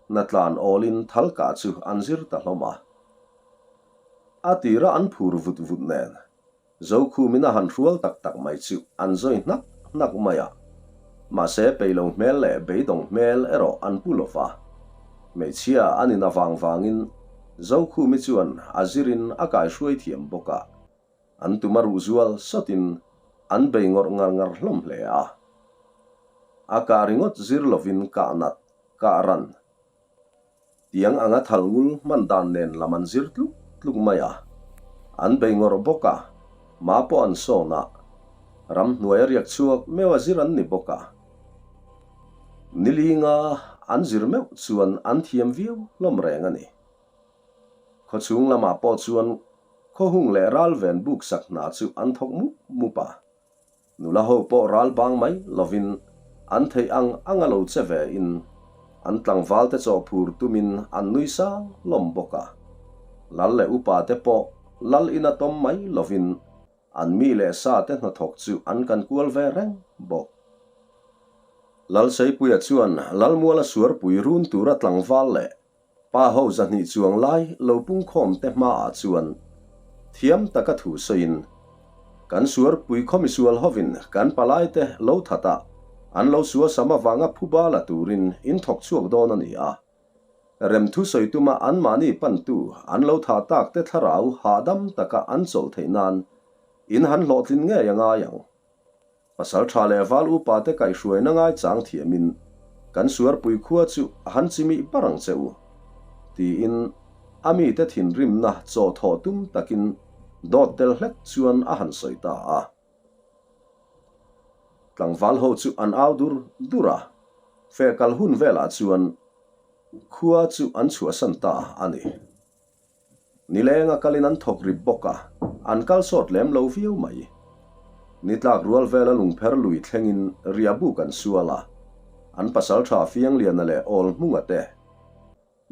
hnatlan awlin thalkah chu an zir ta hlawm a. A tira an phur vut vut nen Zokhumin a han hrual tak tak mai chu an zawi hnak hnak mai a, mahse peilo hmel leh beidawng hmel erawh an pu lo va. Hmeichhia a nin avang vangin Zokhumi chuan a zirin a kaihruai thiam bawk a, an tum a ruh zual sawtin an bei ngawrh ngar ngar hlawm hle a. A kah ringawt zir lovin kah nat, kah ran, Tiang anga thal ngul hman dan nen lam an zir tluk tluk mai a, an bei ngawrh bawk a, ma pawh an sawn a, ramhnuai a riak chhuak meuh a zir an ni bawk a. Nilinga an zir meuh chuan an thiam viau hlawm reng a ni. Khawchhung lamah pawh chuan khawhung leh ralven buk sak hna chu an thawk mup mup a. Nula ho pawh ral bang mai lovin an theih ang ang a lo che ve in an tlangval te chaw phur tumin an nui sang hlawm bawk a. Lal leh upa te pawh lal in a tawm mai lovin an mi leh sa te hnathawk chu an kan kual ve reng bawk. Lalseipuia chuan Lalmuala suarpui run tura tlangval leh Pa ho 200 chuang lai lo pungkhawm te hmaah chuan thiam taka thu sawiin, Kan suarpui khaw misual hovin kan palai te lo that a, an lo suasam avanga phuba la turin in thawk chhuak dawn a ni a. Remthu sawi tuma anmahni pantu an lo thah tak te thlarau hahdam taka an chawlh theih nan in han hlawhtlin ngei a ngai ang. Pasal tha leh val upa te kaihhruaina ngaichang thiamin kan suarpui khua chu a han chimih bar ang che u, tiin a mite thinrimna chaw thawh tum takin dawt tel hlek chuan a han sawi ta a. Tlangval ho chu an au dur dur a, feh kal hun velah chuan khua chu an chhuahsan ta a ni. Nileng a kalin an thawk rip bawk a, an kal sawt lem lo viau mai. Ni tlak rual vela lungpher lui thlengin riahbuk an sual a, an pasaltha Fiangliana leh Awlhmunga te,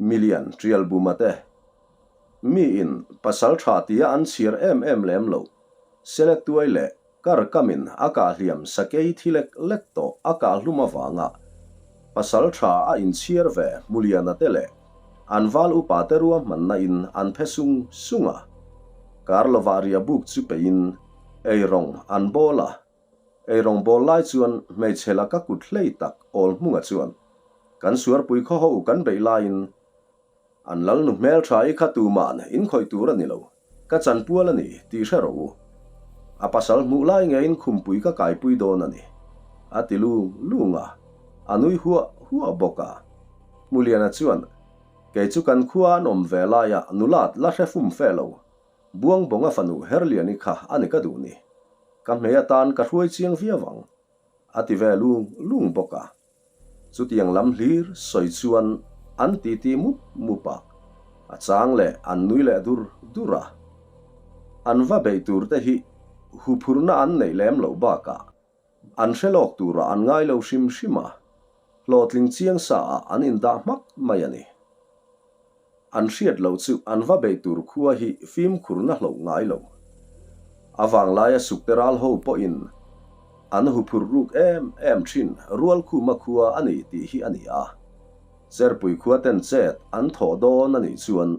Milian Trialbuma te, miin pasaltha tia an chhiar em em lem loh, Selektuai leh Kar kamin a kah hliam sakei thi lek lek tawh a kah hlum avanga pasal tha a inchhiar ve Hmuliana te leh An val upa te ruahmanna in an phe sung sung a. Kar lovah ria buk chu peiin eirawng an bawl a. Eirawng bawl lai chuan hmeichhe laka kut hlei tak awl hmunga chuan kan suarpui khaw ho kan beih laiin An lalnu hmeltha i kha tuman in khawih tur a ni lo, ka chanpual a ni tih hre rawh u. A pasal hmuh lai ngeiin khumpui ka kaipui dawn a ni, a ti lung lung a, a nui huah huah bawk a. Hmuliana chuan, Kei chu kan khua an awm ve laia nulat la hre fum fe lo, Buangbawnga fanu Herliani kha a ni ka duh ni. Ka hmei atan ka hruai chiang viau ang, a ti ve lung lung bawk a. Chutiang lam hlir sawi chuan an titi mup mup a, a chang leh an nui leh dur dur a. An va beih tur te hi huphurna an neih lem loh bakah an hre lawk turah an ngai lo hrim hrim a, hlawhtling chiang sa ah an indah hmak mai a ni. An hriat loh chu an va beih tur khua hi fimkhurna hloh ngai lo. A vanglaia sukte ral ho pawhin an huphurh ruk em em thin Rualkhuma khua a ni tih hi a ni a. Cherpui khua ten chet an thawh dawn a nih chuan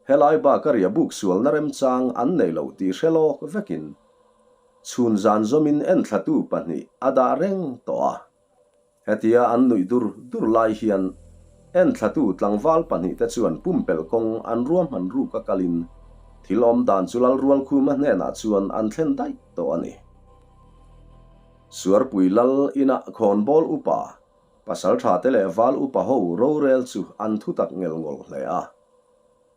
helai baka ria buk sualna remchang an nei lo tih hre lawk vekin chhun zan zawmin enthlatu pahnih a dah reng tawh a. Hetia an nuih dur dur lai hian enthlatu tlangval pahnihte chuan pumpelh kawng an ruahman ruk a kalin thil awm dan chu Lalrualkhuma hnenah chuan an thlen daih tawh a ni. Suarpui Lal inah khawnbawl upa, pasalthate leh val upa ho rorel chu an thutak ngel ngawlh hle a.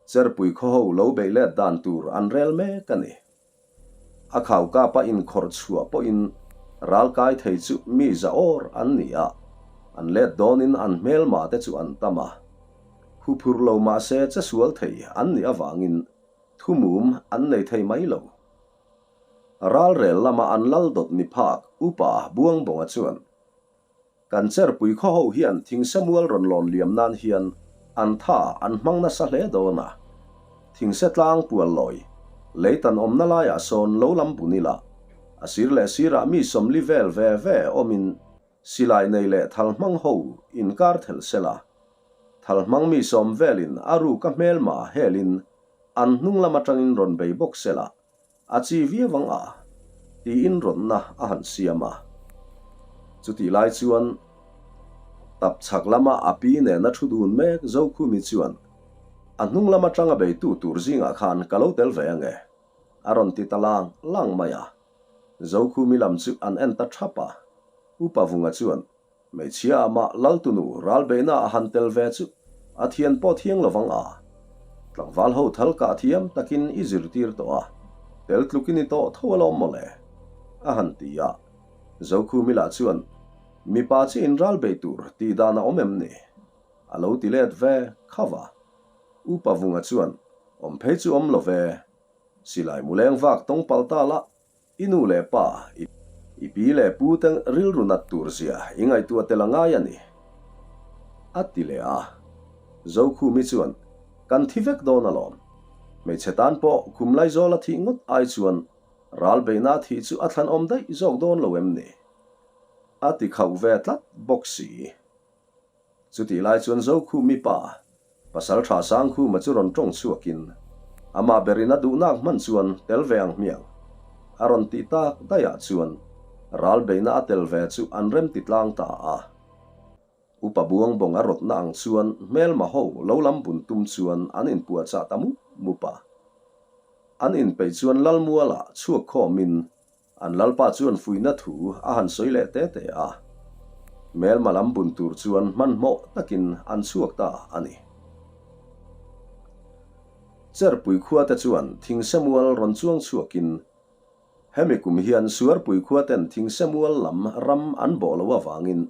Cherpui khaw ho lo beih let dan tur an rel mek a ni. A khau kapa inkhawrh chhuah pawhin ral kai thei chu mi za awr an ni a, an let dawnin an hmelma te chu an tam a. Huphurh lo mahse che sual thei an nih avangin thumum an nei thei mai lo. Ralrel lama an lal dawt ni phak Upa Buangbawnga chuan Kan cherpui khaw ho hian thingse mual rawn lawn liam nan hian an tha an hmang nasa hle dawn a. Thingse tlang pual lawi, lei tan awmna laiah sawn lo lam bun ila, a sir leh sirah mi sawmli vel ve ve awmin silai nei leh thal hmang ho inkar thelh sela. Thal hmang mi sawm velin a ruka hmelma helin an hnung lam atangin rawn bei bawk sela. A chi viau ang a, tiin rawnna a han siam a. Chutih lai chuan tap chhak lama a pi nena thu dun mek Zokhumi chuan, A hnung lam atanga beitu tur zingah khan ka lo tel ve ange, a rawn ti ta lang lang mai a. Zokhumi lam chu an en ta thap a. Upa Vunga chuan, Hmeichhia amah Laltunu ralbeihna a han tel ve chu a thian pawh thiang lo vang a. Tlangval ho thal kah thiam takin i zirtir tawh a, tel tluk i ni tawh tho alawm mawle, a han ti a. Zokhumi lah chuan, Mipa chi in ralbei tur tih dan a awm em ni? a lo ti let ve khauh a. Upa Vunga chuan, Awm phei chu awm lo ve. Silai muleng vak tawng pal ta lah I nu leh pa, i pi leh pu te rilru nat tur zia i ngaihtuah tel a ngai a ni. A ti leh a. Zokhumi chuan, Kan thi vek dawn alawm. Hmeichhe tan pawh khum Laizawl a thih ngawt ai chuan ral beihna a thih chu a thlanawm daih zawk dawn lo em ni? A ti khauh ve tlat bawk si. Chutih lai chuan Zokhumi pa, Pasal tha Sangkhuma chu rawn tawng chhuakin, amah berin a duhnak hman chuan tel ve ang hmiang a rawn tih tak daihah chuan ral beihna a tel ve chu an rem ti tlang ta a. Upa Buangbawng a rawtna ang chuan hmelma ho lo lam bun tum chuan an inpuahchah ta mup mup a. An inpeih chuan Lalmualah chhuak khawmin An lalpa chuan fuihna thu a han sawi leh te te a, hmelma lam bun tur chuan hmanhmawh takin an chhuak ta a ni. Cherpui khuate chuan thingsemual rawn chuang chhuakin, hemi kum hian Suarpui khuaten thingsemual lam ram an bawh loh avangin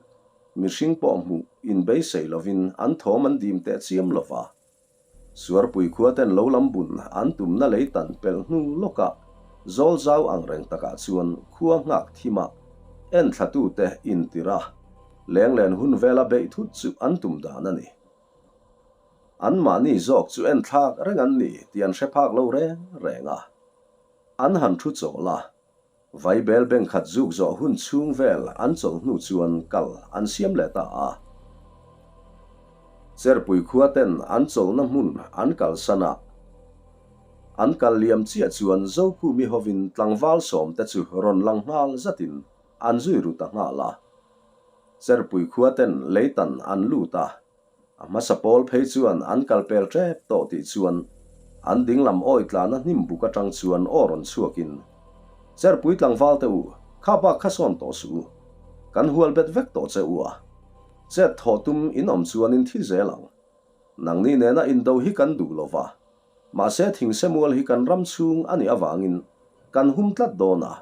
mihring pawh hmuh inbeisei lovin an thawm an dim teh chiam lova, Suarpui khua ten lo lam bun an tumna lei tan pelh hnu lawkah zawl zau ang reng takah chuan khua nghak thim a, enthlatute intir a, lenglen hun vela beih thut chu an tum dan a ni. Anmahni zawk chu enthlak reng an ni tih an hre phak lo reng reng a, an han thu chawl a, Vaibel beng khat zuk zawh hun chhung vel an chawlh hnu chuan kal an siam leh ta a. Cherpui khua ten an chawlhna hmun an kalsan a, an kal liam chiah chuan Zokhumi hovin tlangval sawmte chu rawn lang nghal zatin an zui ru ta nghal a. Cherpui khua ten leitan an lut a, A hmasa pawl phei chuan an kal pel tep tawh tih chuan an dinglam awi tlana hnim buk atang chuan aw rawn chhuakin, Cherpui tlangval te u, kha bak kha sawn tawh suh u. Kan hual bet vek tawh che u a. Chet thawh tum in awm chuan in thi zel ang. Nangni nena indo hi kan duh lo va. Mahse thingsemual hi kan ram chhung a nih avangin kan hum tlat dawn a.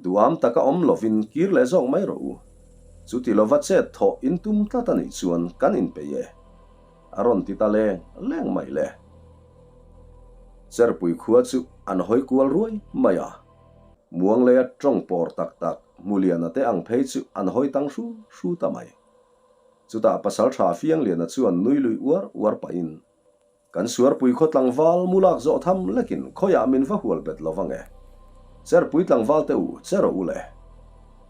Duham taka awm lovin kir leh zawk mai rawh u. Chuti lova chet thawh in tum tlat a nih chuan kan inpeih e. A rawn ti ta leng leng mai le. Cherpui khua chu an hawi kual ruai mai a. Muangleia tawng pawr tak tak Hmuliana te ang phei chu an hawi tang hru hru ta mai. Chutah Pasaltha Fiangliana chuan nui lui uar uar pahin Kan suarpui khaw tlangval mu lak zawh tham lekin khawiah min va hual bet lo vang e. Cherpui tlangval te u, che rawh u le.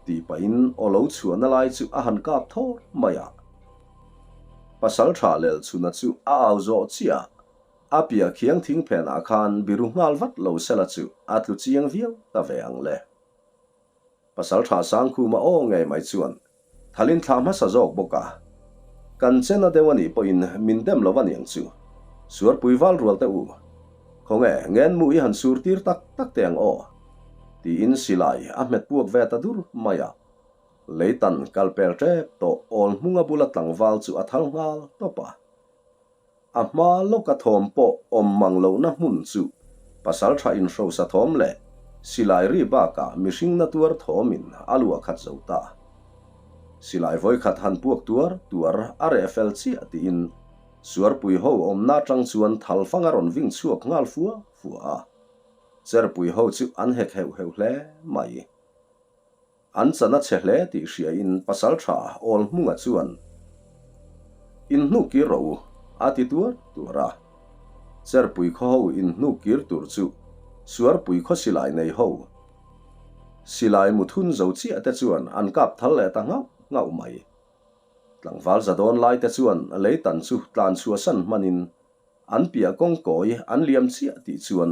Tih pahin aw lo chhuahna lai chu a han kap thawr mai a. Pasal tha lel chhuna chu a au zawh chiah a, a piah khiang thing phenah khan biru nghal vat lo sela chu a tlu chiang viau ta ve ang le. Pasal tha Sangkhuma aw ngei mai chuan Thalin thlah hmasa zawk bawk a, kan chena deuh a nih pawhin min dem lo a niang chu. Suarpui val rual teh u. Khawnge ngenmu i han sur tir tak tak teh ang aw? Tiin silai a hmet puak ve ta dur mai a. Leitan kal pel tep tawh awl hmunga bula tlangval chu a thal nghal tawp a. A hma lawka thawm pawh awm mang lohna hmun chu pasaltha inhrosa thawm leh silai ri bakah mihring na tuar thawmin a luah khat zo ta. Silai vawikhat han puak tuar tuar a reh fel chiah tiin Suarpui ho awmna atang chuan thalfang a rawn ving chhuak nghal fua fua a. Cherpui ho chu an hek heuh heuh hle mai. An chan a che hle tih hriain pasaltha awl hmunga chuan, Inhnuk kir rawh u, a ti tuar tuar a. Cherpui khaw ho inhnuk kir tur chu Suarpui khaw silai nei ho silai mu thun zo chiah te chuan an kap thal leh ta nghauh nghauh mai. Tlangval za dawn lai te chuan leitan chu tlan chhuahsan hmanin an piah kawngkawi an liam chiah tih chuan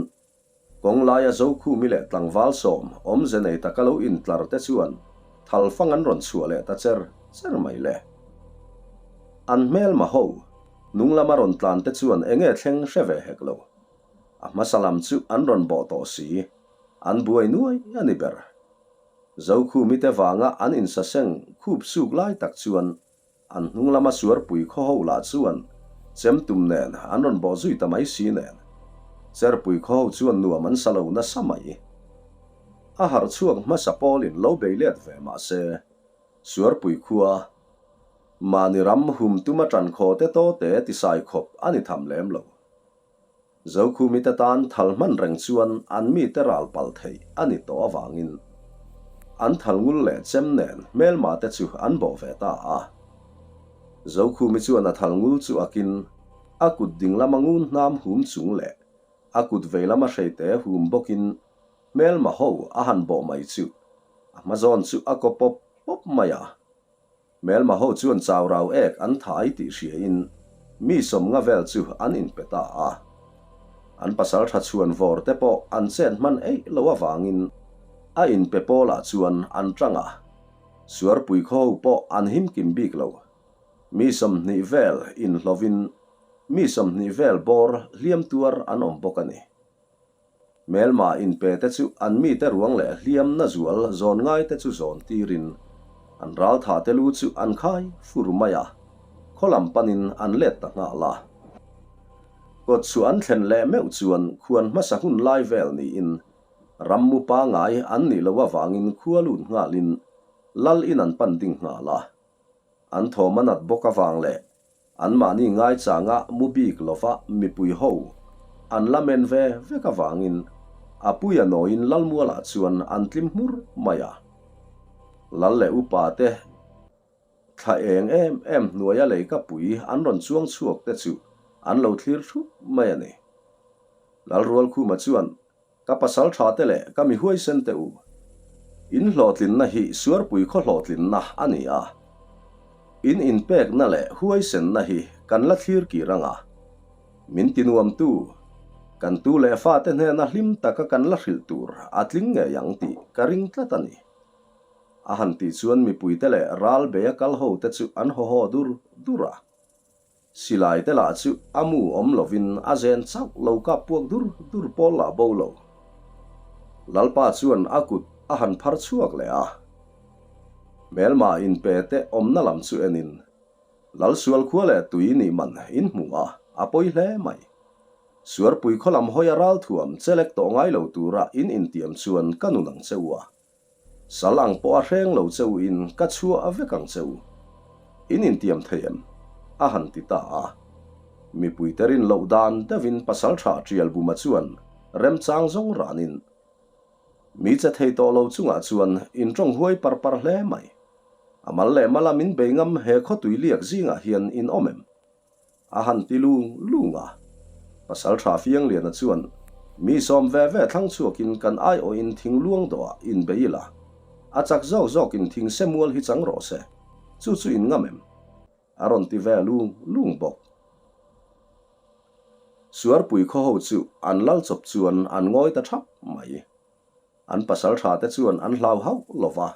Kawng laia Zokhumi leh tlangval sawm awmze nei taka lo intlar te chuan thalfang an rawn chhuah leh ta cher cher mai le. An hmelma ho, hnung lama rawn tlan te chuan enge thleng hre ve hek lo. A hmasa lam chu an rawn bawh tawh si, an buai nuai a ni ber. Zokhumi te vanga an insaseng khup suk lai tak chuan An hnung lama suarpui khaw ho lah chuan chemtum nen an rawn bawh zui ta mai si nen. Cherpui khaw ho chuan nuam an sa lo nasa mai. A harh chhuak hmasa pawlin lo bei let ve mah se, suarpui khua mahni ram hum tuma ṭan khaw te taw te tisai khawp a ni tham lem lo. Zokhumite tan thal hman reng chuan an mite ral pal theih a ni tawh avangin an thal ngul leh chem nen hmelma te chu an bawh ve ta a. Zokhumi chuan a thal ngul chu akin a kut ding lama ngun hnam hum chung leh a kut vei lama hreite hum bawkin hmelma ho a han bawh mai chu a hmazawn chu a kaw pawp pawp mai a. Hmelma ho chuan chau rau ek an thai tih hriain mi sawmnga vel chu an inpe ta a. An pasal tha chhuan vawr te pawh an chet hman eih lo avangin a inpe pawlah chuan an tang a. Suarpui khaw ho pawh an him kim bik lo. Mi 20 vel inhlovin mi 20 vel bawr hliam tuar an awm bawk a ni. Hmelma inpe te chu an mite ruang leh hliamna zual zawn ngai te chu zawn tirin an raltha te lu chu an khai fur mai a, khaw lam panin an let ta nghal a. Kawt chu an thlen leh meuh chuan khuan hmasa hun lai vel niin rammu pangai an nih loh avangin khua lut nghalin lal in an pan ding nghal a. An thawm a nat bawk avang leh Anmahni ngaichanga mu bik lova mipui ho an la men ve vek avangin a puia nawiin Lalmualah chuan an tlim hmur mai a. Lal leh upa te thla eng em em hnuaia leikapui an rawn chuang chhuak te chu an lo thlir thup mai a ni. Lalrualkhuma chuan Ka pasal tha te leh ka mi huaisen te u. In hlawhtlinna hi suarpui khaw hlawhtlinna a ni a. In inpekna leh huaisenna hi kan la thlir kir ang a. Min tinuamtu, kan tu leh fate hnena hlim taka kan la hrilh tur a tling ngei ang tih ka ring tlat a ni. A han tih chuan mipuite leh ral beia kal ho te chu an haw haw dur dur a. Silai te lah chu a mu awm lovin a zen chauh lo kap puak dur dur pawl lah bo lo. Lalpa chuan a kut a han phar chhuak leh a. Hmelma inpe te awmna lam chu enin Lalsual khua leh tui nih man in hmu a, a pawi hle mai. Suarpui khaw lam hawi a ralthuam chelek tawh ngai lo tura in intiam chuan ka nun ang che u a. Sal ang pawh a hreng lo che u in ka chhuah vek ang che u. In intiam thei em? A han ti ta a. Mipuite rin loh dan deuhin pasaltha Tialbuma chuan remchang zawng ranin, Mi che thei tawh lo chungah chuan in tawng huai par par hle mai. A mal leh mala min bei ngam he khawtui liak zingah hian in awm em? A han ti lung lung a. Pasalṭha Fiangliana chuan, Mi sawm ve ve thlang chhuakin kan aiawhin thing luang dawhah inbei ila, a chak zawk zawkin thing se mual hi chang rawh se, chu chu in ngam em? A rawn ti ve lung lung bawk. Suarpui khaw ho chu an lal chawp chuan an ngawi ta ṭhap mai. An pasal tha te chuan an hlau hauh lo va,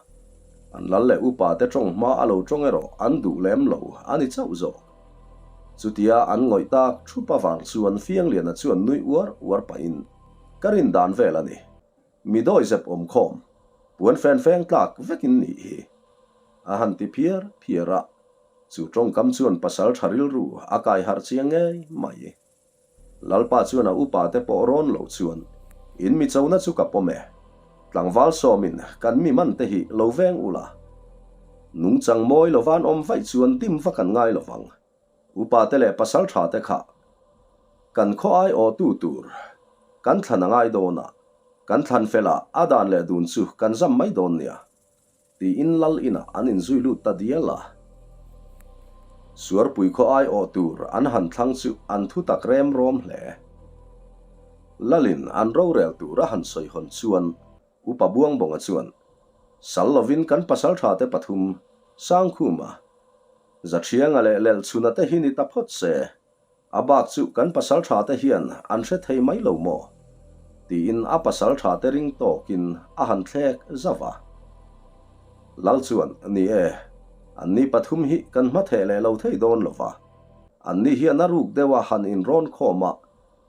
an lal leh upa te tawng hma a lo tawng erawh an duh lem lo a ni chauh zawk. Chutia an ngawih tak thup avang chuan Fiangliana chuan nui uar uar pahin, Ka rin dan vel a ni. Mi dawi zep awm khawm, puan fen feng tlak vekin nih hi. A han ti phiar phiar a, chu tawngkam chuan pasal tha rilru a kai harh chiang ngei mai. Lalpa chuan a upa te pawh rawn lo chuan, In mi chona chu ka pawm e. Tlangval sawmin kan mi man te hi lo veng ula. Nungchang mawi lovan awm vaih chuan dim va kan ngai lovang. Upa te leh pasal tha te kha kan khaw ai aw tu tur kan thlan a ngai dawn a, kan thlan fel ah a dan leh dun chu kan zam mai dawn nia. Tiin lal inah an inzui lut ta dial a. Suarpui khaw aiawh tur an han thlang chu an thu tak rem rawm hle. Lalin an rorel tur a han sawi hawn chuan Upa Buangbawnga chuan, Sal lovin kan pasaltha te pathum, Sangkhuma, Zathianga leh Lelchhuna te hi ni ta phawt se, A bak chu kan pasaltha te hian an hre thei mai lo maw? tiin a pasaltha te ring tawkin a han thlek zauh a. Lal chuan, Ni e, anni pathum hi kan hma theh leh lo thei dawn lo va. Anni hian a ruk deuha han inrawn khawm a,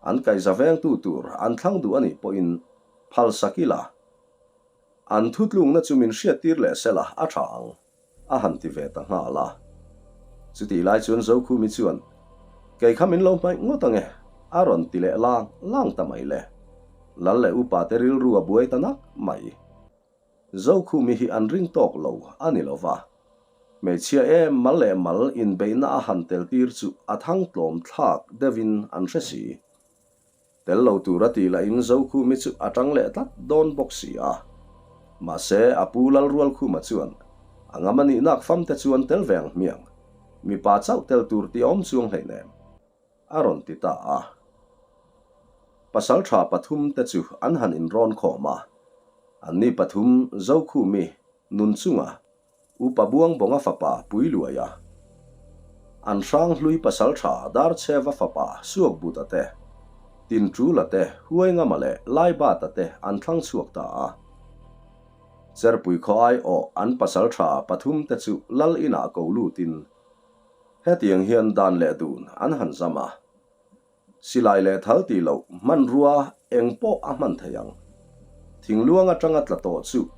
an kaihza vengtu tur an thlang duh a nih pawhin phalsak ila, an thutlukna chu min hriattir leh sela a tha ang. A han ti ve ta nghal a. Chutih lai chuan Zokhumi chuan, Kei kha min lo hmaih ngawt ange, a rawn ti leh lang lang ta mai le. Lal leh upa te rilru a buai ta nak mai. Zokhumi hi an ring tawk lo a ni lo va. Hmeichhia em mal leh mal inbeihna a han tel tir chu a thang tlawm thlak deuhin an hre si. Tel lo tur a tih lahin Zokhumi chu a tang leh tlat dawn bawk si a. Mahse, a pu Lalrualkhuma chuan a ngam a nihnak famte chuan tel ve ang hmiang, mipa chauh tel tur tih a awm chuang hleinem, a rawn ti ta a. Pasaltha pathumte chu an han inrawn khawm a, anni pathum Zokhumi nun chunga Upa Buangbawnga fapa Puiluaia, an Hranghlui pasaltha Darchheva fapa Suakbuta te, Tinṭula te, Huaingama leh Laibata te an thlang chhuak ta a. Cherpui khaw aiawh an pasaltha pathumte chu lal inah ko lutin hetiang hian dan leh dun an han zam a. Silai leh thal tih loh hmanrua eng pawh a hman thei ang. Thingluang atanga tla tawh chu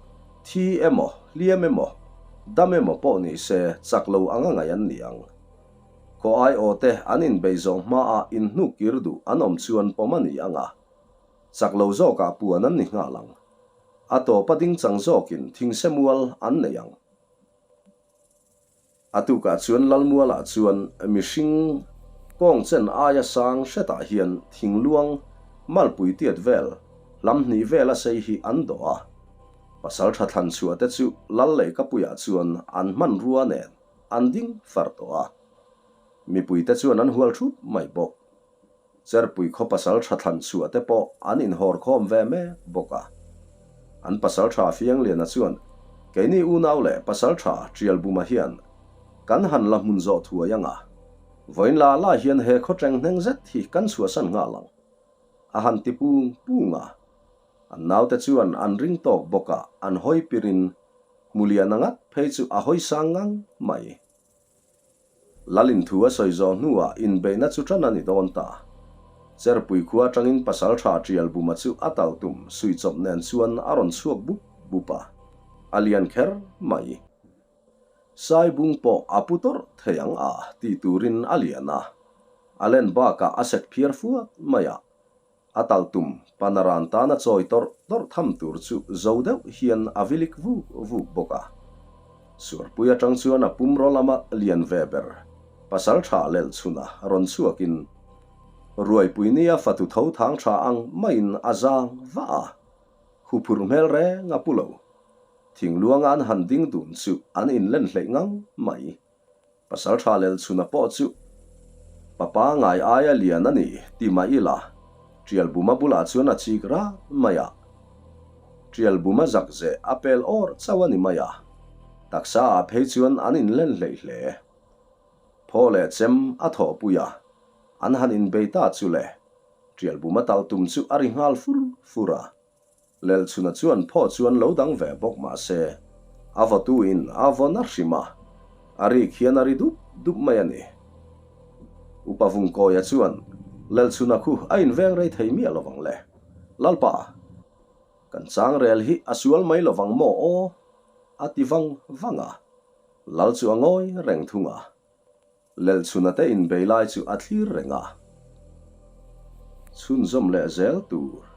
thi emaw, hliam emaw, dam emaw pawh ni se chak lo anga ngaih an ni ang. Khaw aiawh te an inbei zawh hmaah inhnuk kir duh an awm chuan pawm a ni ang a, chak lo zawkah puan an ni nghal ang. A tawpa dingchang zawkin thingsemual an nei ang. A tukah chuan Lalmualah chuan mihring kawng chen aia sang hretah hian thingluang malpui tiat vel hlam hnih vela sei hi an dawh a. Pasaltha thlan chhuah te chu Lal Leikapuiah chuan an hmanrua nen an ding far tawh a. Mipuite chuan an hual thup mai bawk. Cherpui khaw pasaltha thlan chhuah te pawh an inhawr khawm ve mek bawk a. An pasaltha Fiangliana chuan, Keini unau leh pasaltha Tialbuma hian kan han la hmun zawh thuai ang a. Vawiin la la hian he khawṭeng hneng zet hi kan chhuahsan nghal ang, a han ti pung pung a. An naute chuan an ring tawk bawk a, an hawi pirin Hmuliana ngat phei chu a hawi sang ngang mai. Lalin thu a sawi zawh hnuah inbeihna chu ṭan a ni dawn ta. Cherpui khua aṭangin pasalṭha Ṭialbuma chu a tal tum suichawp nen chuan a rawn chhuak bup bup a, a lian kher mai. Saibung pawh a pu tawrh thei ang a tih turin a lian a, a len bakah a sek phiar fuat mai a. A tal tum Panaran tana chawi tawrh tawrh tham tur chu zo deuh hian a vilik vuk vuk bawk a. Suarpui atang chuan a pumraw lama lian ve ber pasal tha lel chhuna rawn chhuakin Ruaipui nia fatu tho thang tha ang maiin a zang vah a, huphurh hmel reng a pu lo. Thingluanga an han ding dun chu an inlen hleih ngang mai. Pasalṭha Lelchhuna pawh chu papa ngai aia lian a ni ti mah ila, Ṭialbuma bulah chuan a chik rat mai a. Ṭialbuma zak zeh a pel awr chauh a ni mai a, taksa ah phei chuan an inlen hleih hle. Phaw leh chem a thawhpui a, an han inbei ta chu le, Ṭialbuma tal tum chu a ri nghal fur fur a. Lelchhuna chuan phaw chuan lo dang ve bawk mah se, a vawtuin a vawn a hrim a, a rik hian a ri dup dup mai a ni. Upa Vungkawia chuan Lelchhuna khu a inveng rei thei miah lovang le. Lalpa, kan changrel hi a sual mai lovang maw aw? a ti vang vang a, Lal chu a ngawi reng thung a. Lelchhuna te inbei lai chu a thlir reng a, chhunzawm leh zel tur.